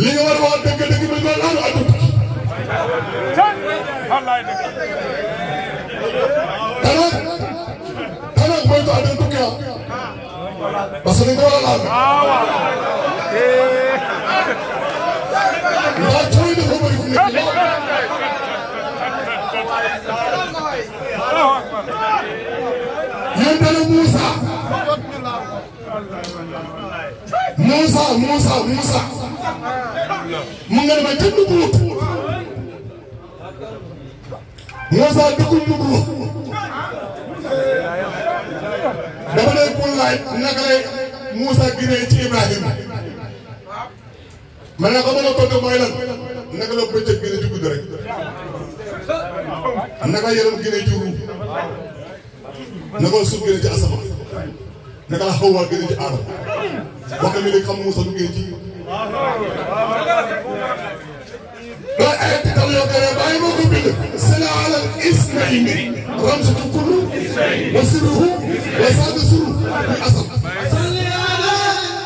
li nga war a wax dëgg-dëgg bi nga laal addu tanak mooy ko addu tukki parce que li nga war a laal ndax cooy dafa bëri fu nekk yéen dana Moussa mu nga dama kenn du wut Moussa dëkkul mu wut dama lay pour laaj naka lay Moussa ginee ci Ibrahima ma ne ko mën a tontu mooy lan naka la bëccëg gine ci guddi rek naka yaram gine ci ruub naka la suuf gine ci asamaan naka la xawaa gine ci aadama wax mi léegi xam Moussa lu gine ci لا اعتقد يا قريباي موجود سلا على الاسمين رمزة كل وسره وساد سره بأصل صلي على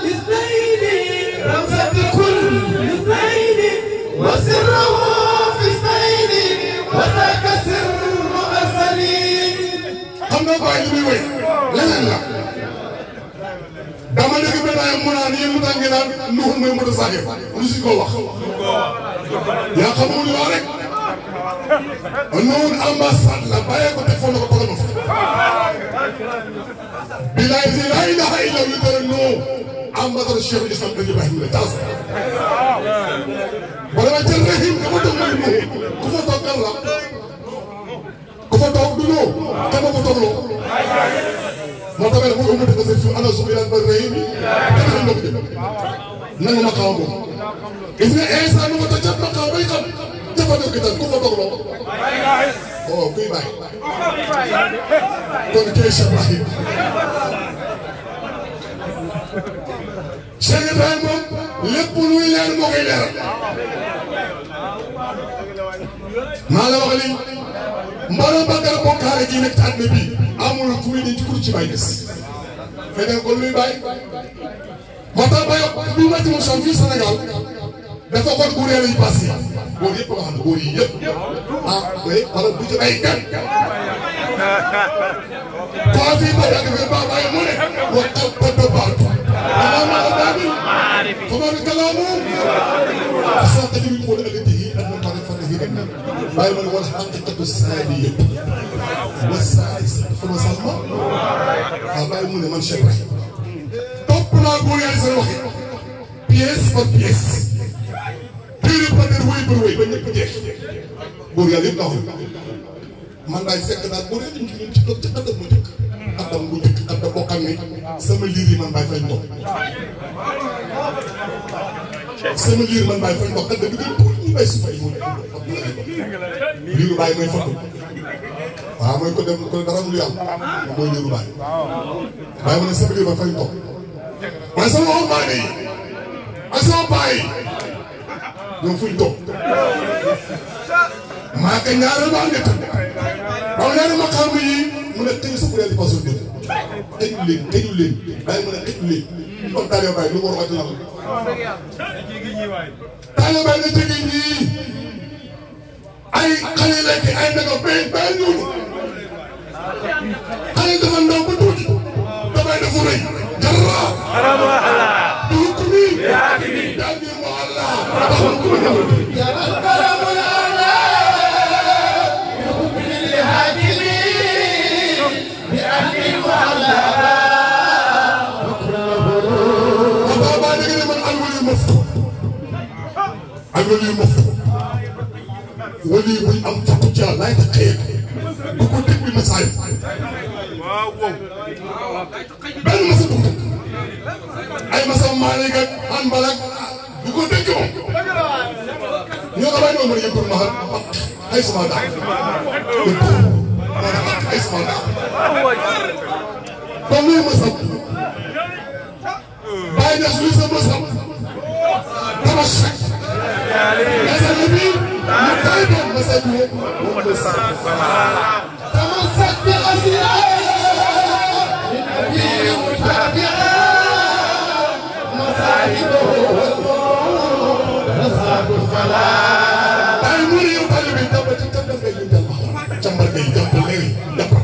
اثنين رمزة كل اثنين وسره في اثنين وذاك سر أصلين خمنا باي لي وي لا dama dégg benn ay mu naan yéen mu tax ngeen naan Nuux mooy mu saxee lu si ko wax yaa xamul loo rek Nuux ambassade la bàyyee ko teg foofu la ko togal ma fa bilaay si laa ilaha illa lu dara Nuux ambassade Cheikh Islam dañu bàyyi mu ne taas wala ma jël rahim dama toog mooy Nuux ku fa toog kan la ku fa toog du Nuux kan ma ko toogloo moo tax nag mu ëmb dëgg sa ana suuf yi ba rëy mi dëgg la ñu nangu ma xaw a moom gis nga instant nu ma toj jàpp ma xaw bay xam jëfandikoo gi tam ku fa togloo oh kuy bàyyi kon kii Cheikh Ibrahim Cheikh Ibrahim moom lépp luy leer moo koy leeral maa la wax ni mbooloo Bakar bokkaale gi nekk ci àdduna bi amul fu muy denc kur ci bay des feneen kon luy bàyyi moo tax bay bi ma ci moom fii Sénégal dafa kon góor yi passé góor yëpp nga xam ne góor yi yëpp ah oui wala bu ci ay gan koo fii ba yàgg fi ba bàyyi mu ne wa qad baatu ama dabi comment ni kalaamu sa tajib ko alatihi an ta'rifatihi bàyyi ma ne wala haqiqatu saadiyya wa saadis sama salma waaw bàyyi mu ne man Cheikh Ibrahim topp naa góor yaa seen waxi pièce par pièce téere par téere wéy par wéy ba ñëpp jeex góor yàlla yëpp taxul man daay fekk daal boo dee ñu ci toog ci addam bu njëkk addam bu njëkk addam boo xam ne sama liir yi man baay fañ toog sama liir man baay fañ toog addam bi gën pour ñu bay su fay mu liiru baay mooy foto waaw mooy ko dem ko dara mu lu yàlla mooy liiru baay baay ma ne sama liir ba fañ toog waaye sama waxambaane yi ak sama baay ñoom fuñ toog maa ka ñaareel ba am ñett waaw ñaari maqaam yi mu ne tëj sa kuréel yi pasul dégg tëju leen bàyyi mu ne tëju leen kon Taliou Baye lu ko war a wàcc Taliou Baye na jege ñii ay xale lekk ay ndaga bay bay ñuul xale dafa ndaw ba tuuti damay dafa rëy jarra dugg nii yaa ngi mu Allah alwali maftu wali buy am fatu ci lay ta xey du ko deg bi masaay waaw ben ma sa dug ay masam Malik ak Hanbal ak du ko deg moom ñoo ko bay do mari yëpp ma ay sama da ay sama da ko muy masam bay na suñu sa masam dama مسجدي متابع مسجدي تمسك بأسرار النبي متابعا مصاحبه أصحاب الصلاة أي مريم قلبي دبت تدم جيد الله جمر جيد بلغي دبر